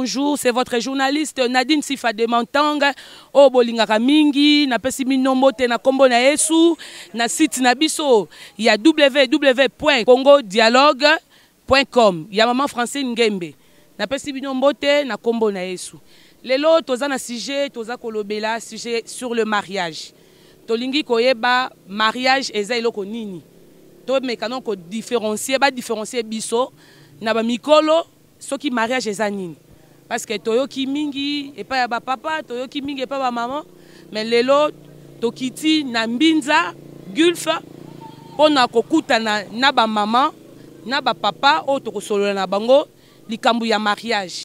bonjour. C'est votre journaliste Nadine Sifa de Mantang. Oh bolingaka mingi, na pesi bino mbote na kombo na Yesu, na site na biso ya www.congodialogue.com ya maman Francine Ngembe. Na pesi bino mbote na kombo na Yesu. Lelo toza na sujet, toza kolobela sujet sur le mariage. Tolingi koyeba mariage eza eloko nini. Tomeka non ko différencier, ba différencier biso na ba mikolo soki mariage eza nini. Parce que toyoki mingi epai ya ba papa, toyoki mingi epai ba maman, mais lelo tokiti na Mbinza Gulf pona kokutana na ba maman na ba papa oyo tokosolola na bango likambo ya mariage.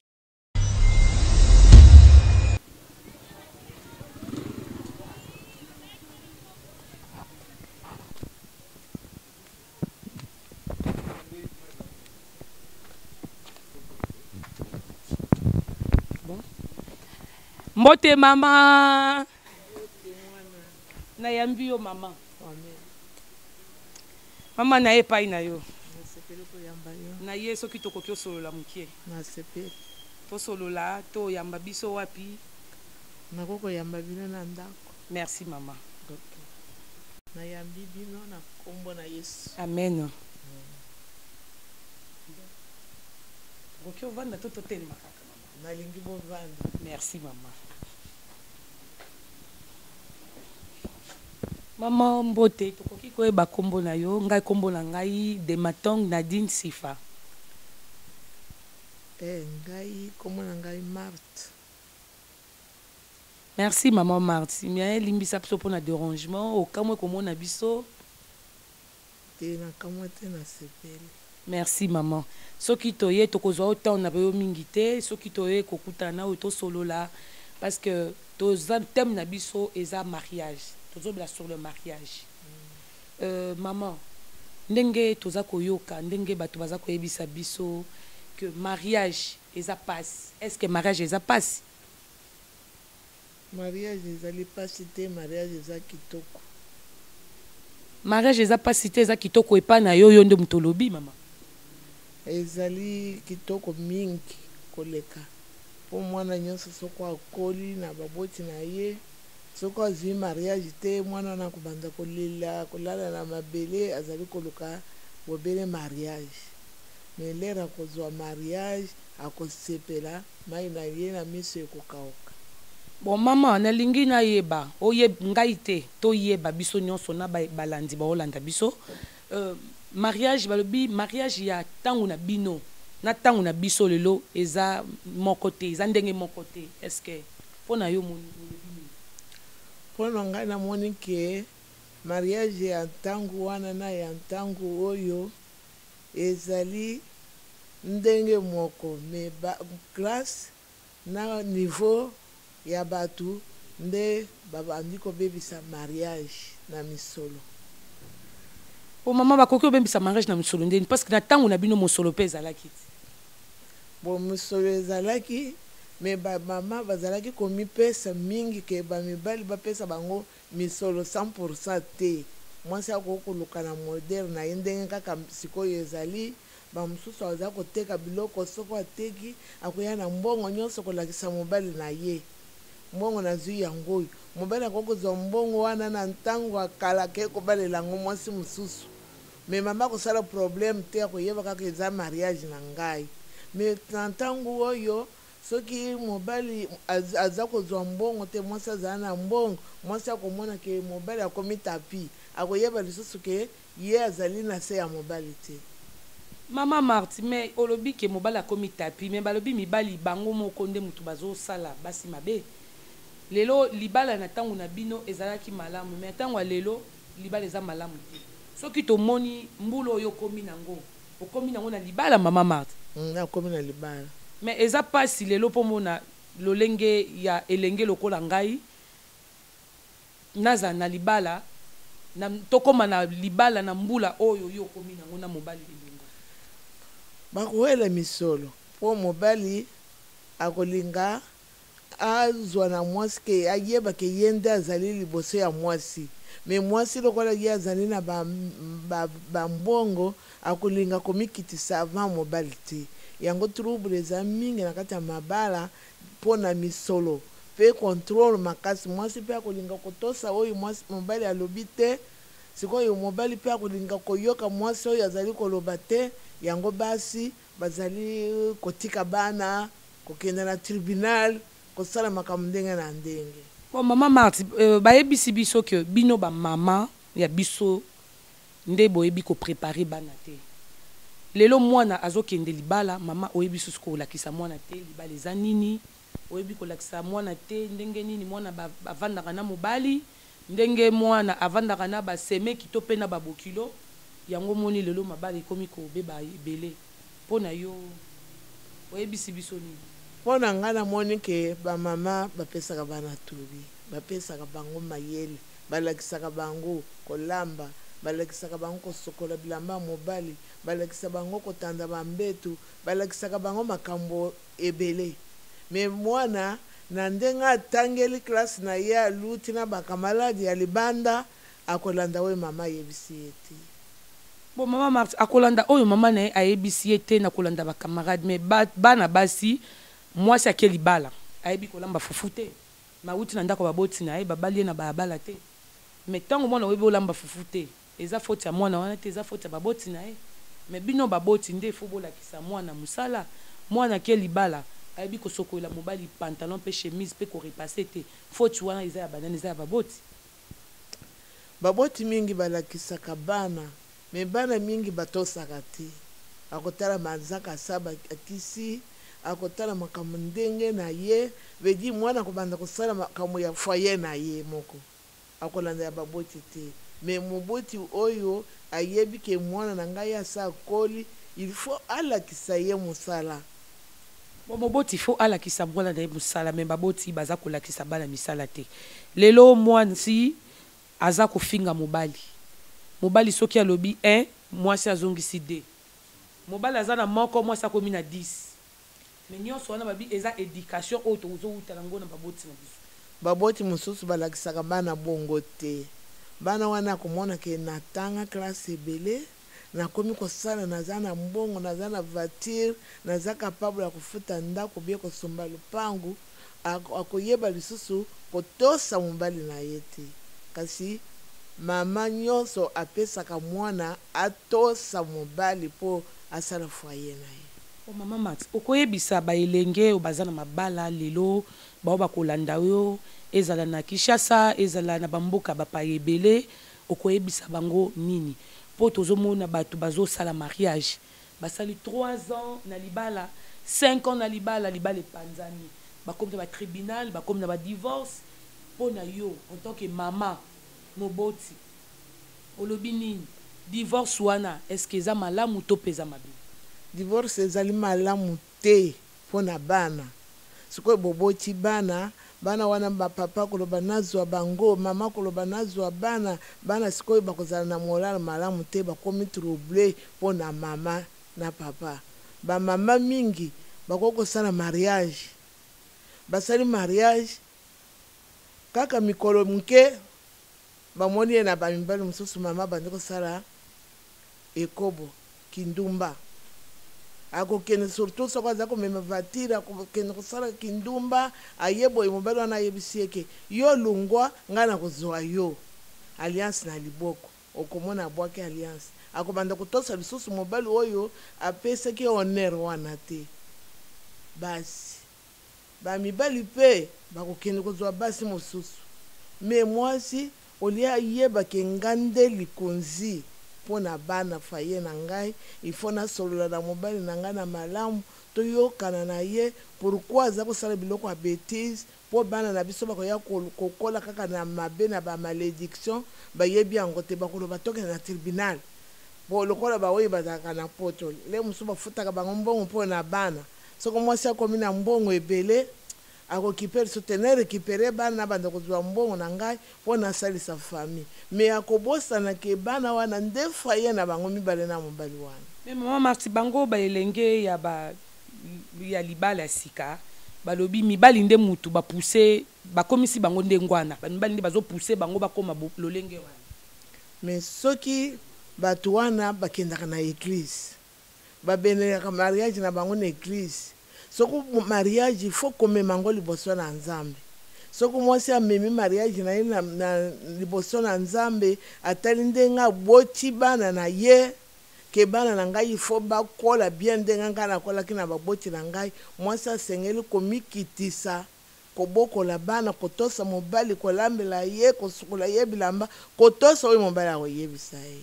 Mbote mama. Nayambi yo mama. Mama na ye epai na yo. Nasepeli koyamba yo. Na ye soki tokoki osolola mokie. Nasepeli. Tosolola to yamba biso wapi? Nakoki koyamba bino na ndako. Merci mama. Okay. Nayambi bino na kombo na Yesu. Amen. Okoki ovanda to totelema kaka mama? Nalingi bovanda. Merci mama. Mama mbote, tokoki koyeba kombo na yo? Ngai kombo na ngai Dematong Nadine Sifa. Eh, ngai kombo na ngai Marthe. Merci maman Marthe. Mais limbisa biso pona derangement, okamwe komona biso. Te nakamwe te, nasepeli. Merci maman. Soki toye tokozwa yo temps na yo mingi te, soki toye kokutana na yo tosolola parce que toza thème na biso eza mariage. Tozobela sur le mariage. Maman, ndenge toza koyoka, ndenge bato baza koyebisa biso que mariage eza pasi. Est-ce que mariage eza pasi? Mariage ezali pasi te, mariage eza kitoko. Mariage eza pasi te, eza kitoko epa na yo, yo nde moto olobi mama. Ezali kitoko mingi koleka po mwana nyonso soko akoli na baboti na ye, soko azwi mariage te, mwana wana akobanda kolela, kolala na mabele, azali koluka bobele mariage. Mais l'heure akozwa mariage, akosepela, mayi na ye na miso ekokauka. Bon maman, nalingi nayeba, oye ngai te, toyeba biso nyonso na balandi baolanda biso, mariage balobi mariage ya tango na bino na tango na biso lelo eza moko te, eza ndenge moko te. Est-ce que pona yo olobi nini? Pona ngai namoni ke mariage ya tango wana na ya tango oyo ezali ndenge moko, mais ba classe na niveau ya batu nde babandi kobebisa mariage na misolo. Po mama bakoki kobebisa mariage na misolo ndeni? Parce que na tango na bino mosolo pe ezalaki te. Bon mosolo ezalaki mais ba mama bazalaki komipesa mingi ke ba mibali bapesa bango misolo 100% te. Mwasi akoki koluka na modele na ye ndenge kaka sikoyo ezali. Ba mosusu aza koteka biloko, soko ateki akoya na mbongo nyonso kolakisa mobali na ye, mbongo nazwi yango oyo. Mobali akoki kozwa mbongo wana na ntango ya kala akei kobalela yango mwasi mosusu, mais mama akosala problème te, akoyeba kaka eza mariage na ngai. Mais na ntango oyo soki mobali aza kozwa mbongo te, mwasi azala na mbongo, mwasi akomona ke mobali akomi tapis, akoyeba lisusu ke ye azali na se ya mobali te. Maman Marthe, mais olobi ke mobali akomi tapis, mais balobi mibali bango moko nde mutu bazo sala basi mabe. Lelo libala na tango na bino ezalaki malamu, mais tango ya lelo libala eza malamu te. Soki tomoni mbula oyo okomi nango, okomi nango na libala maman Marthe? Nakomi na libala. Mais eza pasi lelo po omona lolenge ya elenge lokola ngai, nazala na libala na tokoma na libala na mbula oyo yo okomi nango na mobali elongo. Bakowela misolo po mobali akolinga azwa na mwasi ke ayeba ke ye nde azali liboso ya mwasi, mais mwasi lokola ye azali na ba mbongo akolinga komikitisa avant mobali te. Yango trouble eza mingi na kati ya mabala mpo na misolo mpe controle makasi. Mwasi mpe akolinga kotosa oyo mwasi mobali alobi te. Sikoyo mobali mpe akolinga koyoka mwasi oyo azali koloba te. Yango basi bazali kotika bana, kokende na tribunal, kosala makambo ndenge na ndenge. Bon, mama Marthe, bayebisi biso ke bino bamama ya biso nde boyebi koprépare bana te. Lelo mwana azokende libala, mama oyebi susu kolakisa mwana te libala eza nini, oyebi kolakisa mwana te ndenge nini mwana bavandaka na mobali, ndenge mwana avandaka na basemeki to mpe na babokilo. Yango moni lelo mabala ekomi kobeba ebele. Mpo na yo, oyebisi biso nini? Mpo na ngai, namoni ke bamama bapesaka bana toli, bapesaka bango mayele, balakisaka bango kolamba, balakisaka bango kosokola bilamba ya mobali, balakisa bango kotanda bambetu, balakisaka bango makambo ebele. Me mwana na ndenge atangeli classe na ye, aluti na bakamaladi ya libanda, akolanda oyo mama ayebisi ye te. Bon, mama Marthe, akolanda oyo mama na ye ayebisi ye te na kolanda bacamarade. Mais bana basi, mwasi ake libala, ayebi kolamba fufu te, ma awuti na ndako, baboti na ye babali ye na balabala te. Mais ntango mwana oyebi olamba fufu te, eza faute ya mwana wana te, eza faute ya baboti na ye. Mais bino baboti nde faut bolakisa mwana mosala. Mwana ake libala, ayebi kosokolela mobali pantalon mpe chemise mpe korepasser te, faute wana eza ya banani? Eza ya baboti. Baboti mingi balakisaka bana, me bana mingi batosaka te. Akotala manzaka asa akisi, akotala makambo ndenge na ye vedi. Mwana akobanda kosala makambo ya foyer na ye moko, akolanda ya baboti te. Me moboti oyo ayebi ke mwana na ngai asa akoli, il faut alakisa ye mosala. Bon, moboti faut alakisa mwana na ye mosala, me baboti baza kolakisa bana misala te. Lelo mwasi aza kofinga mobali. Mobali soki alobi 1, mwasi azongisi 2. Mobali aza na moko, mwasi akomi na 10. Me nyonso wana babi eza éducation oyo tozowuta nango na baboti na biso. Baboti mosusu balakisaka bana bongo te. Bana wana akomona ke natanga classe ebele, nakomi kosala, naza na mbongo, naza na voiture, naza capable ya kofuta ndako bie kosomba lupangu, akoyeba lisusu kotosa mobali na ye te. Kasi mama nyonso apesaka mwana atosa mobali mpo asala foyer na ye. O mama Marthe, okoyebisa baelenge oyo baza na mabala lelo, bao bakolanda oyo, ezala na Kinshasa, ezala na bamboka bapaya ebele, okoyebisa bango nini? Mpo tozomona bato bazosala mariage, basali 3 ans na libala, 5 ans na libala, libala epanzani, bakomi na batribunal, bakomi na badivorce. Mpo na yo en tant que mama moboti, olobi nini? Divorce wana, est ce que eza malamu to mpe eza mabe? Divorce ezali malamu te mpo na bana. Sikoyo boboti bana, bana wana, bapapa koloba nazwa bango, mama koloba nazwa bana. Bana sikoyo bakozala na morale malamu te, bakomi trouble mpo na mama na papa. Bamama mingi bakoki kosala mariage, basali mariage kaka mikolo moke, bamoni ye na bamibali mosusu. Mama bandi kosala ekobo, kindumba. Akokende, surtout soki aza komema voiture, akokende kosala kindumba. Aye boye, mobali wana ayebisi ye ke yo lungwa, ngai na kozwa yo alliance na liboko. Okomona abwaki alliance, akobanda kotosa lisusu mobali oyo apesaki honneur wana te. Basi, bamibali mpe bakokende kozwa basi mosusu. Me mwasi olia ayebake nga nde likonzi mpo na bana, foyer na ngai, il faut nasolola na mobali na ngai na malamu, toyokana na ye pourquoi aza kosala biloko ya bétise, mpo bana na biso bakoya kokola kaka na mabe, na bamalédiction, bayebi yango te. Bakoloba tokende na tribunal. Po lokola baoyo bazalaka na poto, le mosusu bafutaka bango mbongo mpo na bana. Soki mwasi akomi na mbongo ebele, akokipe lisusu te, na récupérer bana, nabanda kozwa mbongo na ngai mpo nasalisa famille. Me akobosana ke bana wana nde foyer na bango mibale na mobali wana. Me mama Marthe, bango baelenge ya libala ya sika balobi mibali nde mutu bapousse, bakomisi bango ndenge wana. Bamibali nde bazopousse bango bakóma lolenge wana. Me soki bato wana bakendaka na église. Babenelaka mariage na bango na eglise. Soki mariage, il faut komema yango liboso na Nzambe. Soki mwasi amemi mariage na ye na, na liboso na Nzambe, atali ndenge aboti bana na ye, ke bana na ngai il faut bakola bien ndenge ngai nakolaki na baboti na ngai. Mwasi asengeli komikitisa, kobokola bana, kotosa mobali, kolambela ye, kosukola ye bilamba, kotosa oyo mobali akoyebisa ye.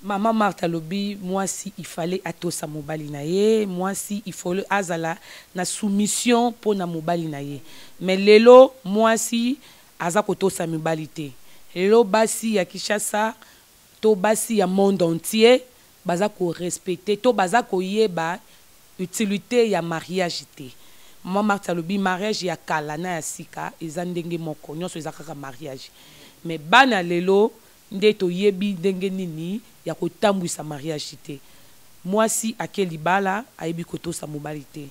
Mama Marthe alobi mwasi il fallait atosa mobali na ye, mwasi il faut azala na soumission mpo na mobali na ye. Mais lelo mwasi aza kotosa mibali te. Lelo basi ya Kinshasa to basi ya monde entier baza ko respecter to baza koyeba utilite ya mariage te. Mama Marthe alobi mariage ya kala na ya sika eza ndenge moko, nyonso eza kaka mariage. Mais bana lelo nde toyebi ndenge nini ya kotambwisa mariage te. Mwasi ake libala ayebi kotosa mobali te.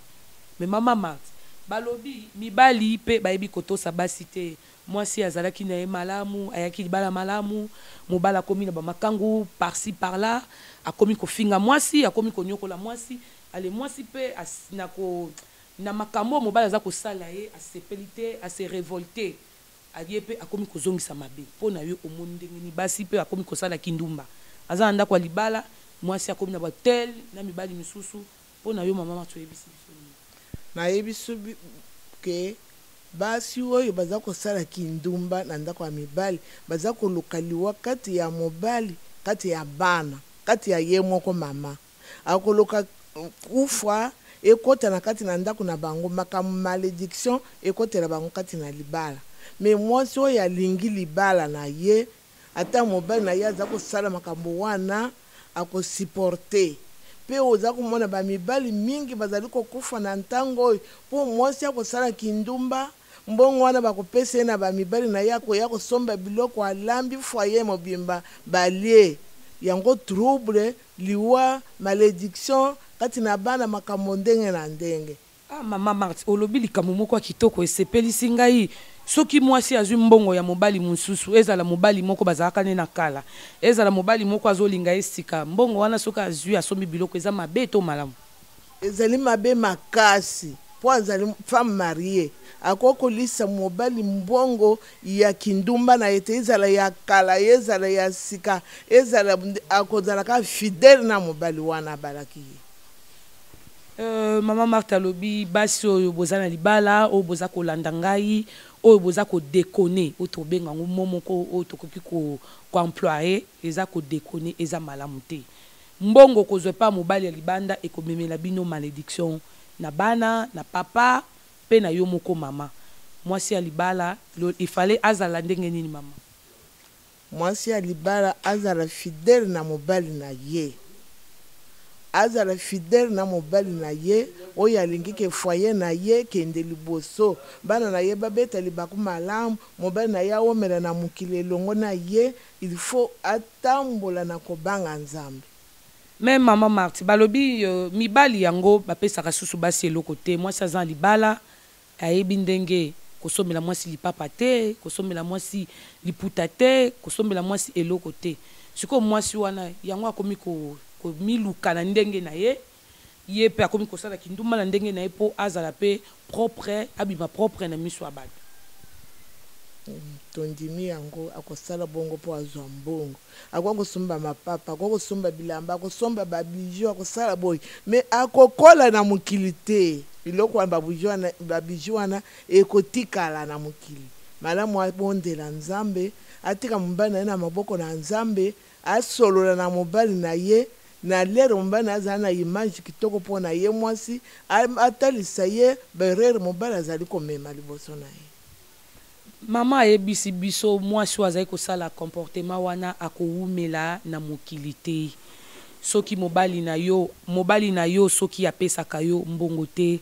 Mais mama Marthe, balobi mibali pe bayebi kotosa basi te. Mwasi azalaki na ye malamu, ayaki libala malamu, mobali akomi na ba makangu par ci par là, akomi kofinga mwasi, akomi konyokola mwasi. Ale mwasi pe na ko na makambo oyo mobali aza kosala ye asepeli te, a se revolter. Ye pe akomi kozongisa mabe. Po na yo omoni ndenge nini basi pe akomi kosala kindumba? Aza na ndako ya libala, mwasi akomi na ba hotel na mibali misusu. Po na yo mama Marthe oyebisi biso nini? Nayebisi ke basi oyo baza kosala kindumba na ndako ya mibali baza koluka liwa kati ya mobali, kati ya bana, kati ya ye moko mama. Akoluka kufa ekota na kati na ndako na bango, makambo malediction ekotela bango kati na libala. Mais mwasi oyo alingi libala na ye, ata mobali na ye aza kosala makambo wana, akosupporter. Pe oza komona ba mibali mingi bazali kokufa na ntango oyo po mwasi akosala kindumba, mbongo wana bakopesa ye na ba mibali na ye, akoya kosomba biloko, alambi foyer mobimba balie yango, trouble, liwa, malediction kati na bana, makambo ndenge na ndenge. Ah mama Marthe, olobi likambo moko ya kitoko esepelisi ngai. Soki mwasi azwi mbongo ya mobali mosusu, ezala mobali moko bazalaka ne na kala, ezala mobali moko azolinga ye sika, mbongo wana soki azwi asombi biloko, eza mabe to malamu? Ezali mabe makasi, po azali femme mariee, akoki kolisa mobali mbongo ya kindumba na ye te, ezala ya kala, ezala ya sika, ezala akozala kaka fidèle na mobali wana abalaki ye. Mama Marthe alobi basi oyo boza na libala, oyo boza kolanda ngai, oyo boza ko deconner, oyo tobenga yango mot moko oyo tokoki ko employer, eza ko deconner, eza malamu te. Mbongo okozwa epa mobali ya libanda ekomemela bino malediction na bana, na papa pe na yo moko mama. Mwasi ya libala il fallait azala ndenge nini mama? Mwasi ya libala azala fidèle na mobali na ye. Azala fidèle na mobali na ye oyo alingi ke foyer na ye ekende liboso, bana na ye babeta libaku malamu, mobali na ye awomela na mokili elongo na ye, il faut atambola na kobanga Nzambe. Mais maman Marthe, balobi mibali yango bapesaka susu basi eloko te, mwasi aza na libala Ayebi ndenge kosombela mwasi lipapa te, kosombela mwasi liputa te, kosombela mwasi eloko te. Sikoyo mwasi wana yango akomi komiluka na ndenge na ye, ye pe akomi kosala kindumba na ndenge na ye po azala pe propre, abima propre na miso ya batu. Tondimi yango, akosala bongo po azua mbongo. Akoki kosomba mapapa, akoki kosomba bilamba, akosomba ba bijoux, akosala boye mais akokola na mokili te. Biloko wana, ba bijoux wana, ba bijoux wana ekotikala na mokili. Malamu abondela Nzambe, atika mobali na ye na maboko na Nzambe, asolola na mobali na ye na lere mobali na ye azali na image kitoko mpo na ye mwasi, atalisa ye ba erreur mobali azali komema liboso na ye. Maman ayebisi biso muasi oyo azali kosala comportement wana akowumela na mokili te. Soki mobali na yo mobali na yo soki apesaka yo mbongo te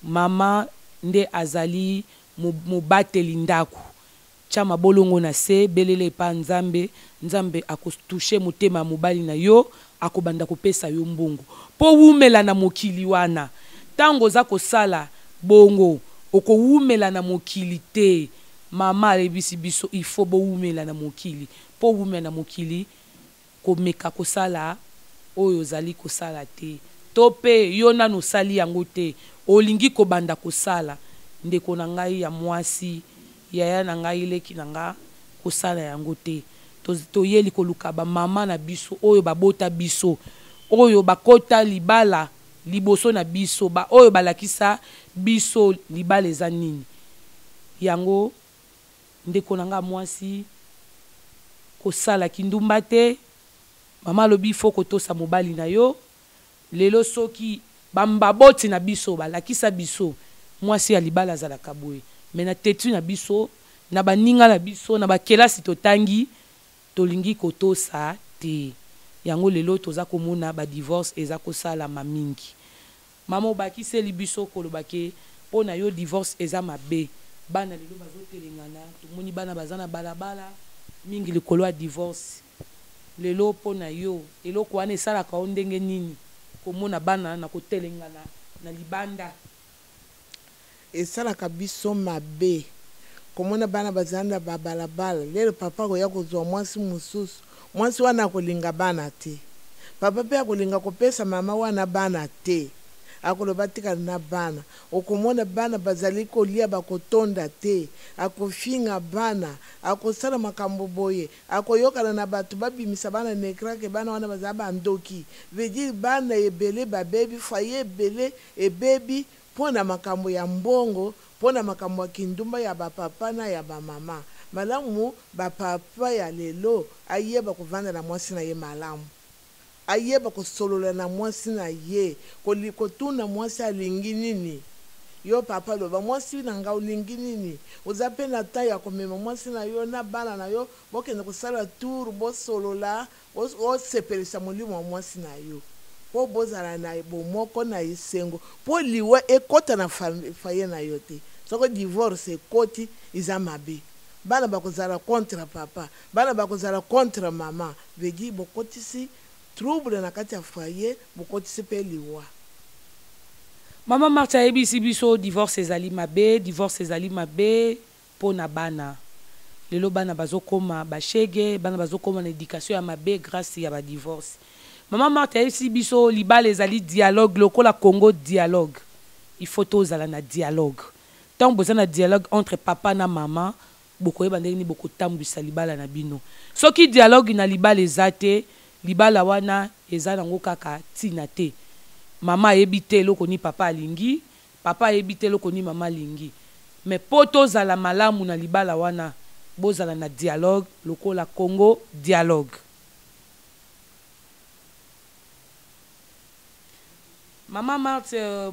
maman nde azali mobateli ndaku tia mabolongo na se belela epa Nzambe, Nzambe ako toucher motema ya mobali na yo akobanda kopesa yo mbongo po owumela na mokili wana. Tango oza kosala bongo okowumela na mokili te. Mama ayebisi biso il faut bowumela na mokili po owumela na mokili komeka kosala oyo ozali kosala te. To mpe yo nanu osali yango te, olingi kobanda kosala. Ndeko na ngai ya mwasi, yaya na ngai, leki na nga, kosala yango te. Toyeli koluka ba mama na biso oyo babota biso, oyo bakota libala liboso na biso, ba oyo balakisa biso libala eza nini. Yango ndeko na nga mwasi, kosala kindumba te. Mama alobi faut kotosa mobali na yo. Lelo soki ba baboti na biso balakisa biso mwasi ya libala azalaka boye, mais na tetu na biso, na baninga na biso, na bakelasi totangi, tolingi kotosa te. Yango lelo toza komona ba divorce eza kosalama mingi. Mama, obakiseli biso koloba ke mpo na yo divorce eza mabe. Bana lelo bazotelengana, tomoni bana baza na balabala mingi likolo ya divorce. Lelo mpo na yo, eloko wana esalaka yo ndenge nini komona bana na kotelengana na libanda? Esalaka biso mabe komona bana bazala na babalabala. Lelo papa akoya kozwa mwasi mosusu, mwasi wana akolinga bana te, papa mpe akolinga kopesa mama wana bana te, akoloba tikala na bana. Okomona bana bazali kolia, bakotonda te, akofinga bana, akosala makambo boye, akoyokana na bato babimisa bana na écran ke bana wana bazala bandoki. Veut dire bana ebele babebi, foyer ebele ebebi mpo na makambo ya mbongo, mpo na makambo ya kindumba ya bapapa na ya bamama. Malamu bapapa ya lelo ayeba kovanda na mwasi na ye malamu, ayeba kosolola na mwasi na ye, kotuna mwasi alingi nini. Yo papa, loba: "Mwasi na nga, olingi nini?" Oza mpe na ta ya komema mwasi na yo na bana na yo, bokende kosala tour, bosolola, osepelisa molimo ya mwasi na yo mpo bozala na bomoko na esengo, mpo liwa ekɔta na foyer na yo te. Soko divorce ekɔti, eza mabe. Bana bakozala contre papa, bana bakozala contre mama. Veut dire bokotisi trouble na kati ya foyer, bokotisi mpe liwa. Mama Marthe ayebisi biso divorce ezali mabe. Divorce ezali mabe mpo na bana. Lelo bana bazokóma bashege, bana bazokóma na éducation ya mabe grâce ya badivorce. Mama Marthe ayebisi biso libala ezali dialogue, lokola Congo Dialogue. Il faut tozala na dialogue. Ntango boza na dialogue entre papa na mama, bokoyeba ndenge nini bokotambwisa libala na bino. Soki dialogue na libala eza te, libala wana eza nango kaka ntina te. Mama ayebi te eloko nini papa alingi, papa ayebi te eloko nini mama alingi. Mais mpo tozala malamu na libala wana, bozala na dialogue lokola Congo Dialogue. Mama Marthe,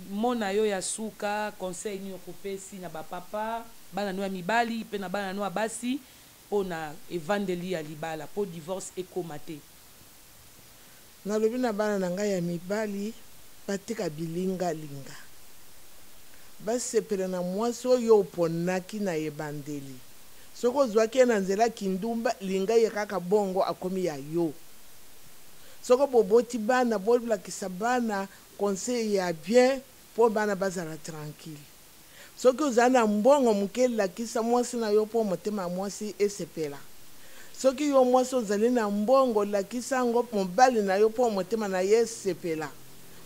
mona yo ya suka, conseil nini okopesi na bapapa, bana no ya mibali mpe na bana no ya basi, mpo na evandeli ya libala, mpo divorce ekóma te? Nalobi na bana na ngai ya mibali batika bilingalinga, basepela na mwasi oyo oponaki na ebandeli. Soki ozwaki ye na nzela kindumba, linga ye kaka bongo, akomi ya yo. Soki boboti bana, bolakisa bana conseil ya bien mpo bana bazala tranquille. Soki oza na mbongo moke, lakisa mwasi na yo mpo motema ya mwasi esepela. Soki yo mwasi ozali na mbongo, lakisa yango mobali na yo mpo motema na ye esepela.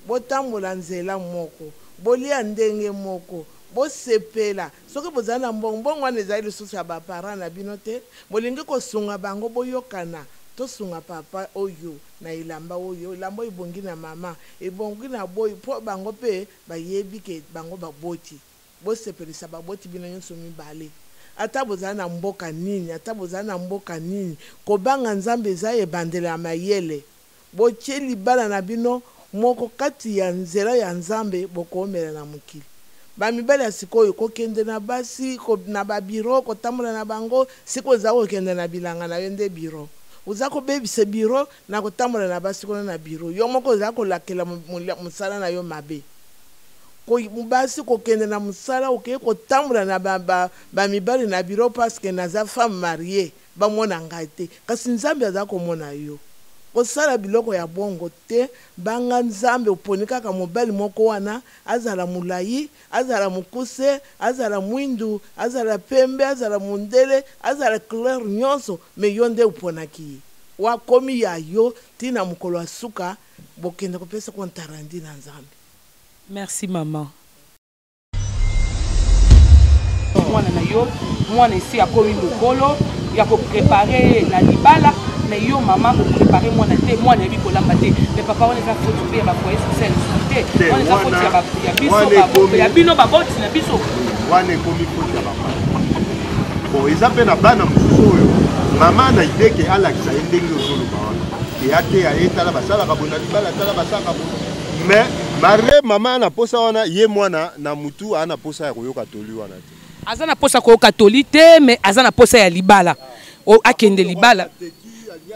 Botambola nzela moko, bolia ndenge moko, bosepela. Soki bozali na mbongo, mbongo wana ezali lisusu ya baparent na bino te. Bolingi kosunga bango, boyokana: tosunga papa oyo na elamba oyo, elamba oyo ebongi na mama, ebongi na boyi, mpo bango mpe bayebi ke bango baboti. Bosepelisa baboti bino nyonso mibale, ata bozali na mboka nini, ata bozali na mboka nini. Kobanga Nzambe eza ebandelo ya mayele. Botie libala na bino moko kati ya nzela ya Nzambe, bokomela na mokili. Bamibali ya sikoyo kokende na basi na babiro, kotambola na bango. Sikoyo oza kokende na bilanga na yo nde biro, oza kobebisa biro na kotambola na basi kuna na biro. Yo moko oza kolakela mosala na yo mabe. Basi kokende na mosala, okei kotambola na bamibali na biro parce que naza femme mariée, bamona ngai te. Kasi Nzambe aza komona yo. Kosala biloko ya bongo te. Banga Nzambe. Oponi kaka mobali moko wana, azala molai, azala mokuse, azala mwindu, azala pembe, azala mondele, azala couleur nyonso, mais yo nde oponaki ye. Wakomi ya yo ti na mokolo ya suka bokende kopesa compte rendu na Nzambe. Merci maman. Mwana na yo, mwana esi akomi mokolo ya ko preparer ye na libala, mais yo mama o preparer mwana te, mwana ayebi kolamba te. Mais papa wana eza faute pe ya ba foyer social lisusu te. Wana eza faute ya biso, ya bino baboti na biso. Wana ekomi faute ya ba Bon, eza mpe na bana mosusu oyo mama na idee ke alakisa ye ndenge ozoloba wana ke ateya ye, tala basalaka boye na libala, tala basalaka boye, mais malgré mama na posa wana, ye mwana na mutu aza na posa ya koyoka toli wana te. Aza na posa koyoka toli te, mais aza na posa ya libala, akende libala.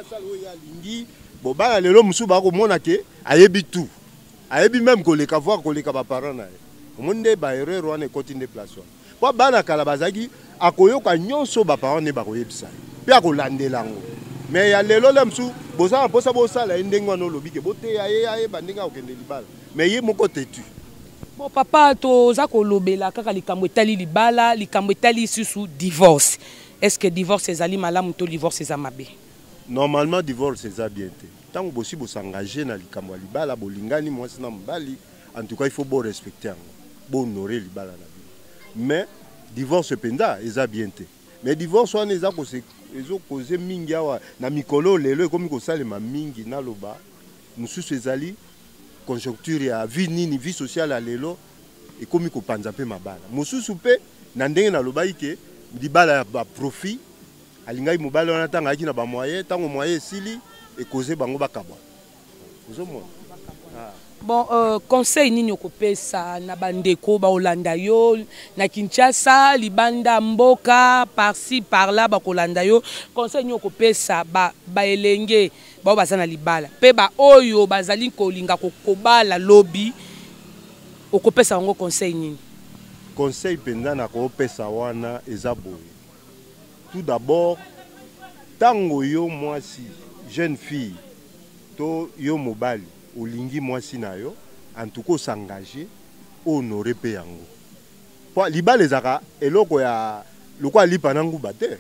Alingi bo bana lelo mosusu bakomona ke ayebi tout, ayebi même koleka, voir koleka baparent na ye. Omoni nde ba erreur wana ekoti nde place wana, po bana kala bazalaki akoyoka nyonso baparent nde bakoyebisa ye mpe akolandela yango. Mais ya lelo le mosusu boza na mposa bosala ye ndenge wana, olobi ke boteya ye ayeba ndenge akokende libala, mais ye moko têtu. Bon papa, toza kolobela kaka likambo etali libala, likambo etali lisusu divorce. Est ce que divorce ezali malamu to divorce eza mabe? Normalement divorce eza bien te. Ntango bosi bosengage na likambo ya libala, bolingani mwasi na mobali, en tout cas il faut borespecte yango, bohonore libala na bino. Mais divorce mpenza eza bien te. Mais divorce wana eza ezokoze mingi awa na mikolo lelo, ekomi kosalema mingi. Naloba mosusu ezali conjoncture ya vie nini, vie sociale ya lelo ekomi kopanza mpe mabala mosusu. Mpe na ndenge nalobaki ke libala ya baprofit, alingaki mobali wana ntango ayaki na bamoyen, ntango moyen esili, ekoze bango bakabwa, ozomona. Bon, conseil nini okopesa na bandeko baolanda yo na Kinshasa, libanda mboka, par-ci par-là bakolanda yo? Conseil nini okopesa baelenge bao baza na libala mpe baoyo bazali kolinga kobala lobi? Okopesa bango conseil nini? Conseil mpenza nakopesa wana eza boye: tout d'abord, ntango yo mwasi, jeune fille, to yo mobali olingi mwasi na yo, en tout cas osengage ohonore mpe yango, po libala ezalaka eloko ya lokola lipa na nguba te,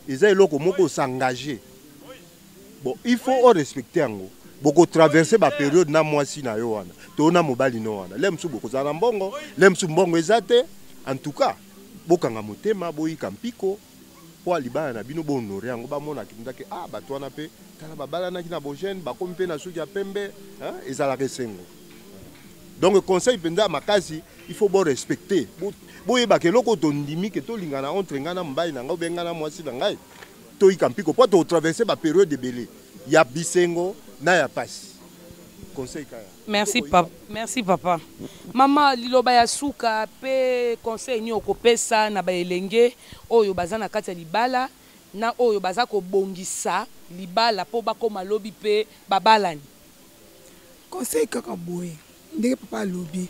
eza eloko moko osengage. Bon, il faut orespecte yango. Bokotraverse baperiode na mwasi na yo wana to na mobali no wana, le mosusu bokozala na mbongo, le mosusu mbongo eza te. En tout cas bokanga motema, boyika mpiko mpo libala na bino bohonore yango, bamonaki mpenza ah, bato wana mpe tala babalanaki na bojeunes, bakomi mpe na suki ya pembe, ezalaka esengo. Donc conseil mpenza makasi, il faut borespecte, boyebaka eloko tondimi ke tolingana entre ngai na mobali na ngai obe ngai na mwasi na ngai, toyika mpiko mpo totraverse baperiode ebele ya bisengo na ya pasi. Conseil kaya. Merci papa, merci papa. Mama, liloba ya suka mpe conseil nini okopesa na baelenge oyo baza na kati ya libala na oyo baza kobongisa libala mpo bakóma lobi mpe babalani? Conseil kaka boye, ndenge papa alobi,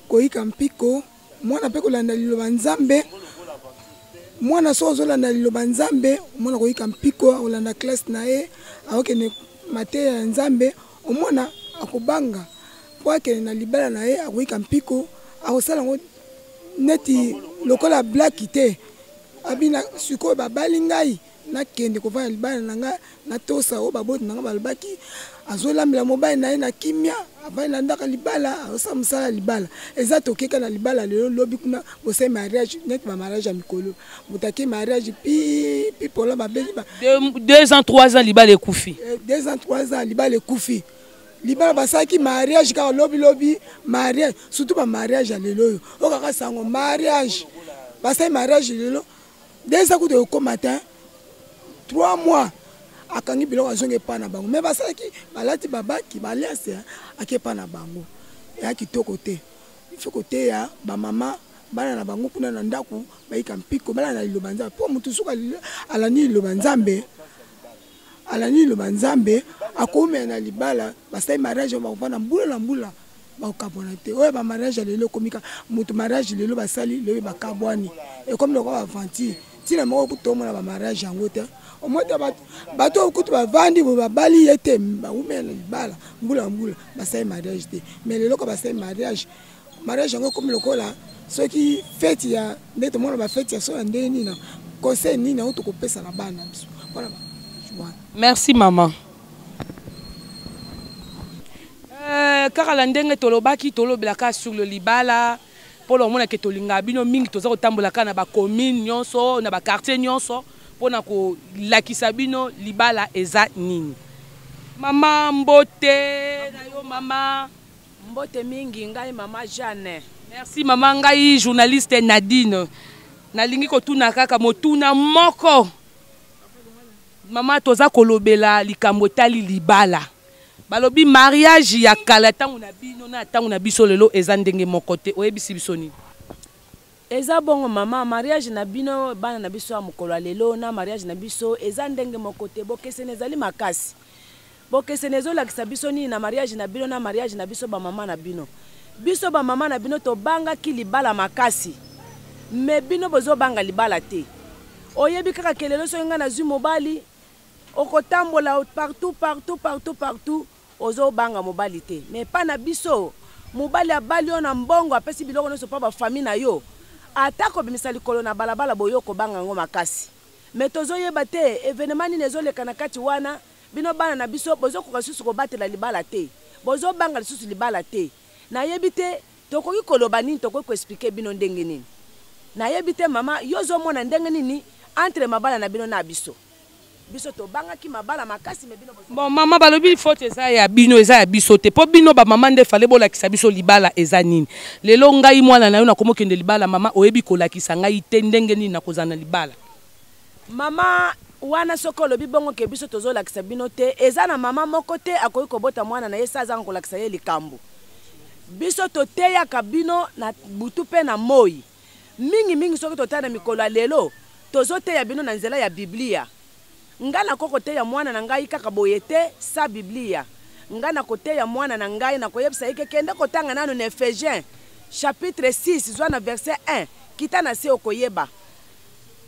koyika mpiko, mwana mpe kolanda liloba Nzambe. Mwana soki ozolanda liloba Nzambe, omwana koyika mpiko, akolanda classe na ye, akokende mateya ya Nzambe, omwana akobanga mpo akende na libala na ye, akoyika mpiko, akosala yango neti lokola blaki te. Abina sikoyo babali ngai, nakende kovanda libala na ngai, natosa oyo baboti na ngai balobaki. Azolambela mobali na ye na kimia, avandi na ndako ya libala, azosala mosala ya libala. Eza tokeka na libala lelo, lobi kuna bosali mariage neti bamariage ya mikolo, moto ake mariage pi pi polo babeli. 2 ans, 3 ans, libala ekufi. 2 ans, 3 ans, libala ekufi. Libala basalaki mariage kaka lobilobi, mariage, surtout bamariage ya lelo oyo, oyo kaka sango mariage, basali mariage lelo, 2 ans kutu ekokóma te, 3 mois akangi biloko, azongi epai na bango. Mais basalaki, balati babaki baalliance, ake epai na bango, eya kitoko te. Il faut koteya bamama bana na bango kuna na ndako, bayika mpiko, bana na liloba Nzambe, mpo motu soki alandi liloba Nzambe, alandi liloba Nzambe, akomela na libala. Basali mariage, bakovanda mbula na mbula, bakokabwana te. Oyo bamariage ya lelo ekomika moto mariage lelo basali, lobi bakabwani, ekomi lokola baaventure. Ntina moko kutu tomona bamariage yango te. Omoi te bato oyo kutu bavandi boye, babali ye te, bawumela na libala mbula mbula, basali mariage te. Mais lelo ka basali mariage, mariage yango ekomi lokola soki fête ya nde tomona bafête ya so ya ndenge nini. Na conseil nini yango tokopesa na bana biso mpona wana. Merci mama. Kaka na ndenge tolobaki, tolobelaka sur le libala mpo na komona ke tolingaka bino mingi. Toza kotambola kaka na bacommune nyonso, na baquartier nyonso, mpona kolakisa bino libala eza nini. Mama, mbote na yo mama. Mbote mingi, ngai mama Jeanne. Merci mama. Ngai journaliste Nadine, nalingi kotuna kaka motuna moko. Mama, toza kolobela likambo etali libala. Balobi mariage ya kala, ntango na bino na ntango na biso lelo, eza ndenge moko te. Oyebisi biso nini? Eza bongo mama, mariage na bino bana na biso ya mokolo ya lelo na mariage na biso eza ndenge moko te. Bokeseni ezali makasi. Bokeseni ezolakisa biso nini na mariage na bino na mariage na biso bamama na bino? Biso bamama na bino tobangaki libala makasi, mais bino bozobanga libala te. Oyebi kaka ke lelo soki ngai nazwi mobali, okotambola partout, partout, partout, partout, ozobanga mobali te. Mais epa na biso, mobali abali yo na mbongo, apesi biloko nyonso mpo bafamille na yo, ata kobimisa likolo na balabala boye, okobanga yango makasi. Mais tozoyeba te événement nini ezoleka na kati wana. Bino bana na biso bozokoka lisusu kobatela libala te, bozobanga lisusu libala te. Nayebi te tokoki koloba nini, tokoki koexpliquer bino ndenge nini. Nayebi te mama, yo ozomona ndenge nini entre mabala na bino na biso? Biso tobangaki mabala makasi, mais bino Bon mama, balobi faute eza ya bino, eza ya biso te, mpo bino bamama nde fale bolakisa biso libala eza nini. Lelo ngai mwana na yo nakomokende libala, mama, oyebi kolakisa ngai te ndenge nini nakozala na libala. Mama wana, soki olobi bongo ke biso tozolakisa bino te, eza na mama moko te akoki kobota mwana na ye sa azanga kolakisa ye likambo. Biso toteyaka bino na butu mpe na moi. Mingimingi soki totala na mikolo ya lelo, tozoteya bino na nzela ya Biblia. Ngai nakoki koteya mwana na ngai kaka boye te sa Biblia. Ngai nakoteya mwana na ngai, nakoyebisa ye ke kende kotanga nanu na Ephésiens chapitre 6, zwa na verset 1 kita na se, okoyeba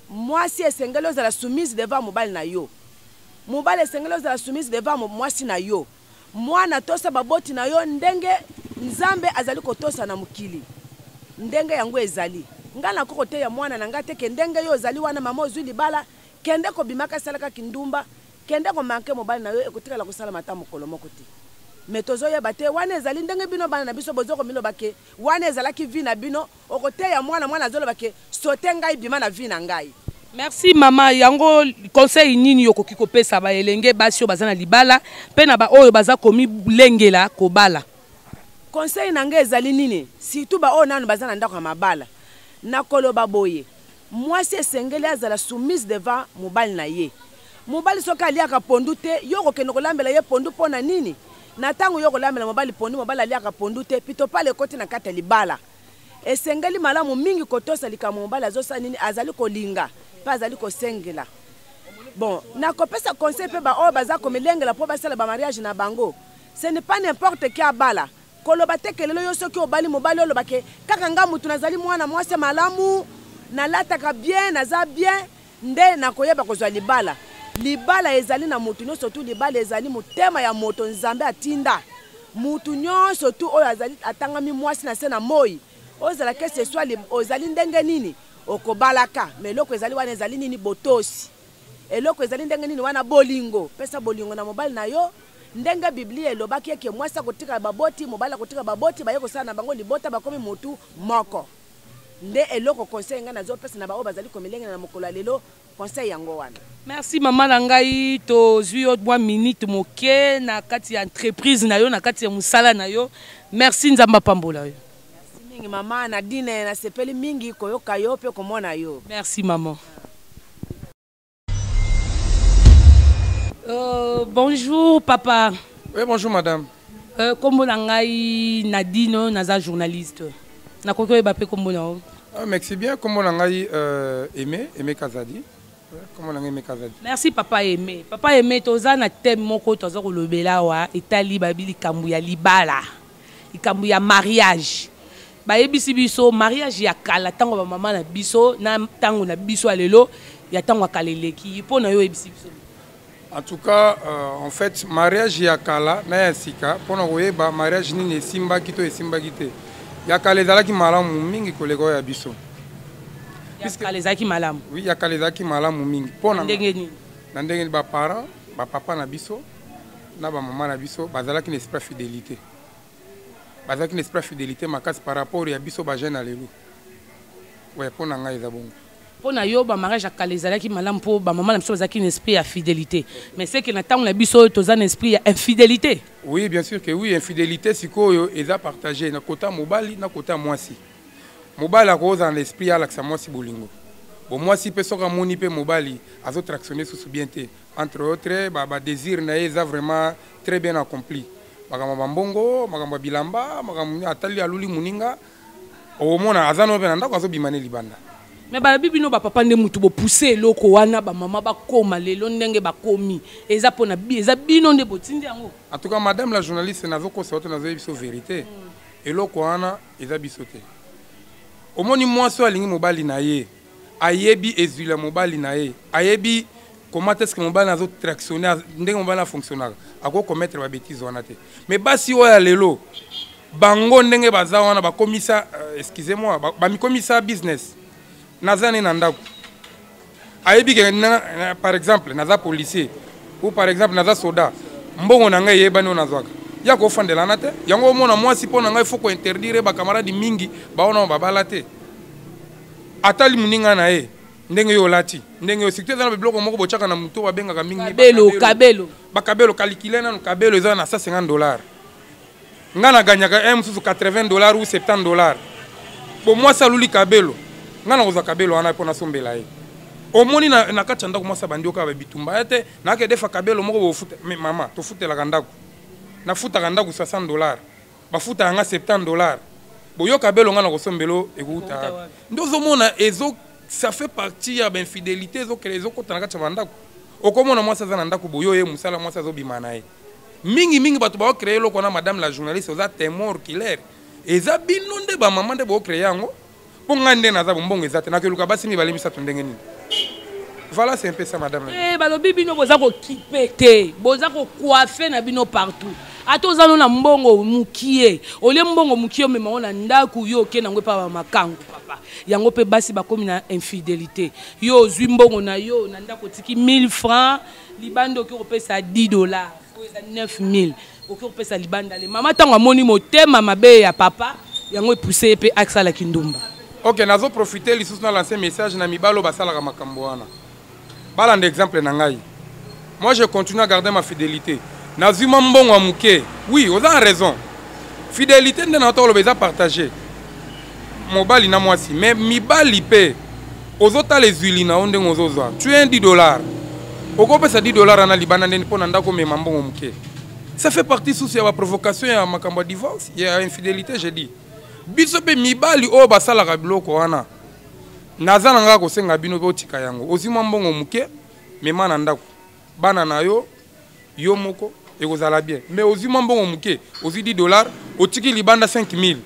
mwasi esengeli ozala soumise devant mobali na yo, mobali esengeli ozala soumise devant mwasi na yo, mwana tosa baboti na yo ndenge Nzambe azali kotosa na mokili ndenge yango ezali. Ngai nakoki koteya mwana na ngai te ke ndenge yo ozali wana mama, ozwi libala, kende kobimaka, esalaka kindumba, kende komanquer mobali na yo, ekotikala kosalama ata mokolo moko te. Mais tozoyeba te wana ezali ndenge bino bana na biso bozokomiloba ke wana ezalaki vie na bino. Okoteya mwana, mwana azoloba ke sote ngai, bima na vie na ngai. Merci mama. Yango conseil nini okoki kopesa baelenge basi oyo baza na libala mpe na baoyo baza komilengela kobala? Conseil na ngai ezali nini? Surtout baoyo nanu baza na ndako ya mabala, nakoloba boye: mwasi esengeli azala soumise devant mobali na ye. Mobali soki aliaka pondu te, yo okokende kolambela ye pondu mpo na nini? Na ntango yo kolambela mobali pondu, mobali aliaka pondu te, pitopale ekoti na kati ya libala. Esengeli malamu mingi kotosa likambo mobali azosala nini, azali kolinga mpe azali kosengela. Bon, nakopesa conseil mpe baoyo baza komilengela mpo basala bamariage na bango: ce n'est pas n'importe qui abala. Koloba te ke lelo yo soki obali mobali, oloba ke kaka nga mutu nazali mwana mwasi malamu, nalataka bien, naza bien, nde nakoyeba kozwa libala. Libala ezali na motu nyonso tu. Libala ezali motema ya moto. Nzambe atinda mutu nyonso tu oyo azali atangami mwasi na se na moi, ozala ke ce soit ozali ndenge nini, okobalaka. Mais eloko ezali wana ezali nini? Botosi. Eloko ezali ndenge nini wana? Bolingo. Pesa bolingo na mobali na yo ndenge Biblia elobaki eke mwasi akotika baboti, mobali akotika baboti, baye kosala na bango libota, bakomi motu moko. Nde eloko conseil ngai nazopesa na baoyo bazali komilengela na mokolo ya lelo, conseil yango wana. Merci mama na ngai. Tozwi yo mwa minute moke na kati ya entreprise na yo, na kati ya mosala na yo. Merci, Nzambe apambola yo. Merci mingi mama Nadine, nasepeli mingi koyoka yo mpe komona yo. Merci maman. Bonjour papa. Oui, bonjour madame. Kombo na ngai Nadine, naza journaliste. Nakoki oyeba mpe kombo na yo? Ah, merci bien. Kombo na ngai Aimé, Aimé Kazadi. Kombo na ngai Aimé Kazadi. Merci papa Aimé. Papa Aimé, toza na thème moko toza kolobela awa etali babi likambo ya libala. Likambo ya mariage. Bayebisi biso mariage ya kala, ntango bamama na biso na ntango na biso ya lelo, ya ntango ya kala eleki. Mpo na yo, oyebisi biso? En tout cas, en fait, mariage ya kala na ya sika, mpona koyeba mariage nini esimbaki to esimbaki te, ya kala ezalaki malamu mingi koleka oyo ya biso. Ya kala ezalaki malamu? Oui, ya kala ezalaki malamu mingi. Mpona ndenge nini? Na ndenge baparent Bapapa na biso na bamama na biso bazalaki na esprit ya fidélité, bazalaki na esprit ya fidélité makasi par rapport ya biso bajeune ya lelo. Ouais, mpo na ngai eza bongo. Mpo na yo, bamariage ya kala ezalaki malamu mpo bamama na biso bazalaki na esprit ya fidélité, mais c'est que na ntango na biso oyo toza na esprit ya infidélité. Oui, bien sûr que oui. Infidélité sikoyo eza partagé na kota mobali na kota mwasi. Mobali akozala na esprit alakisa mwasi bolingo. Bon, mwasi mpe soki amoni mpe mobali azotractionne susu bien te, entre autres badésir na ye eza vraiment très bien accompli, makambo ya bambongo, makambo ya bilamba, makambo atali aluli moninga, okomona aza no mpe na ndako azobima ne libanda. Mais balobi bino bapapa nde mutu bopousse eloko wana, bamama bakóma lelo ndenge bakomi, eza mpona eza bino nde botindi yango. En tout cas, madame la journaliste, nazokosa to nazoyebi biso vérité, eloko wana eza biso te. Omoni, mwasi oyo alingi mobali na ye, ayebi ezwila mobali na ye, ayebi comment est ce que mobali azotractionne, ndenge mobali afonctionnaka, akokommettre babêtise wana te. Mais basi oyo ya lelo, bango ndenge baza wana, bakomisa excusez moi, bamikomisa business. Naza ne na ndako, ayebi ke par exemple naza policier ou par exemple naza soda, mbongo na ngai eyebani oyo nazwaka ya kofandela na te. Yango omona mwasi, mpo na ngai faut kointerdire bakamaradi mingi baona babala te. Atali moninga na ye ndenge yo olati, ndenge yo, surtout eza na biloko moko botyaka na moto, babengaka mingi kabelo, kabelo. Bakabelo, kalikile nanu kabelo eza na 150 $, nga naganyaka un mosusu 80 $ ou 70 $. Bo mwasi aluli kabelo, nga nakozwa kabelo wana mpo nasombela ye. Omoni na kati ya ndako mwasi abandi okaka babitumba ya te, nayake defa kabelo moko bofuta. Mais mama, tofutelaka ndako, nafutaka ndako 60 $, bafutaka nga 70 $. Boyo kabelo nga na kosombelo ekouta wapi? Nde ozomona ezo, ça fait partie ya bainfidélité ezokota na kati ya bandako. Okomona mwasi aza na ndako boyo, ye mosala, mwasi azobima na ye. Mingimingi bato baocréer eloko wana, madame la journaliste, oza témoin oculaire, eza bino nde bamama nde boocréer yango. Mpo ngai nde naza bombongo eza te, nakeluka basi mibale misato ndenge nini? Voilà, c'est un peu ça, madame. Eh, balobi bino boza kokipe te, boza kocoiffer na bino partout. Ata oza no na mbongo mokie, olie mbongo mokie, omema ngo na ndako, yo oke nango epa bamakango papa. Yango mpe basi bakomi na infidélité. Yo ozwi mbongo na yo na ndako, otiki 1000 francs libanda, oki kopesa 10 $ oyo eza 9000, oki kopesa libanda. Le mama, ntango amoni motema mabe ya papa, yango epousse ye mpe asalaki ndumba. Ok, nazoprofite lisusu na lancer message na mibali oyo basalaka makambo wana, balanda exemple na ngai. Moi, je continue à garder ma fidélité. Nazwi mwa mbongo ya moke, oui, oza na raison, fidélité nde na toloba eza partage mobali na mwasi. Mais mibali mpe, ozotala ezwili na yo ndenge ozozwa, tu es un 10 $, okopesa 10 $ wana libanda ndeni mpo na ndako omema mbongo moke? Ça fait partie susu ya baprovocation ya makambo ya divorce, ya infidélité. Je dis, biso mpe mibali oyo basalaka biloko wana, naza na ngai kosenga bino mpe otika yango. Ozwi mwa mbongo moke, mema na ndako, bana na yo, yo moko ekozala bien. Mais ozwi mwa mbongo moke, ozwi 10 $, otiki libanda 5000,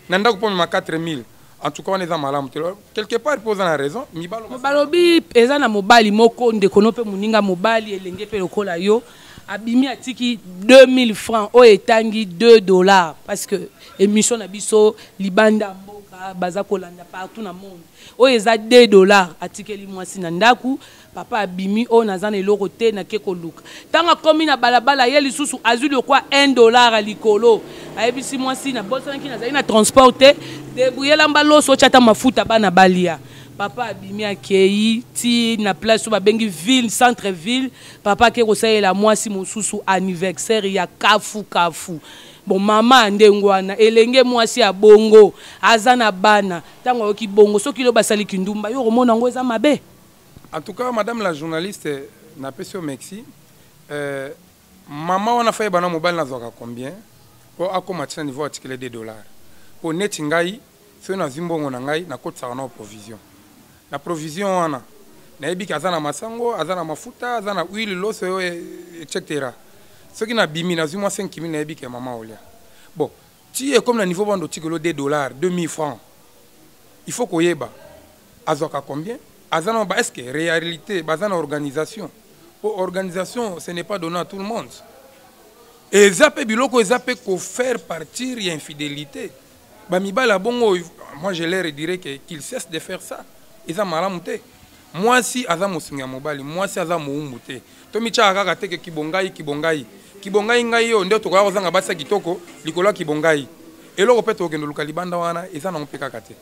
na ndako mpo mema 4000, en tout cas wana eza malamu te quelque part mpo oza na raison, mibali. Balobi eza na mobali moko, ndeko no mpe moninga mobali elenge mpe lokola yo, abimi atiki 2000 francs oyo etangi 2 $, parce que émission na biso libanda mboka baza kolanda partout na monde. Oyo eza 2 $, atikeli mwasi na ndako. Papa abimi, oyo naza na eloko te, nake koluka. Ntango akomi na balabala, ye lisusu azwi lokwa 1 dollar ya likolo, ayebisi mwasi: nabosanaki, nazali na transport te, débrouillelamba loso, otya ata mafuta, bana balia. Papa abimi, akei ti na place oyo babengi ville, centre ville. Papa ake kosalela mwasi mosusu anniversaire ya kafu kafu. Bon, mama ndenge wana, elenge mwasi ya bongo aza na bana, ntango ayoki bongo, soki lo basali kindumba, yo komona yango eza mabe? En tout cas, madame la journaliste, napesi yo merci. Mama wana fa yeba na mobali nazwaka combien mpo akóma tina niveau atikele 2 $. Mpo neti ngai, soki nazwi mbongo na ngai, nakotisaka na provision. Na provision wana nayebi ke aza na masango, aza na mafuta, aza na huile, loso oyo, etc. Soki nabimi, nazwi mwa 5 000, nayebi ke mama olia. Bon, ti ekomi na niveau bando otikelo 2 $, 2000 francs, il faut koyeba azwaka combien, aza na ba, est ce que réalité baza na organisation? Po organisation, ce n'est pas donné à tout le monde. Eza mpe biloko eza mpe kofaire partir ya infidélité. Bamibali ya bongo, moi je leur dirais que qu'il cesse de faire ça, eza malamu te. Mwasi aza mosungi ya mobali, mwasi aza mowumbu te. Tomityaka kaka te ke kibongai, kibongai. Kibongai ngai oyo nde tokoya kozanga basi ya kitoko likolo ya kibongai. Eloko mpe tokokende luka libanda wana eza nango mpe kaka te.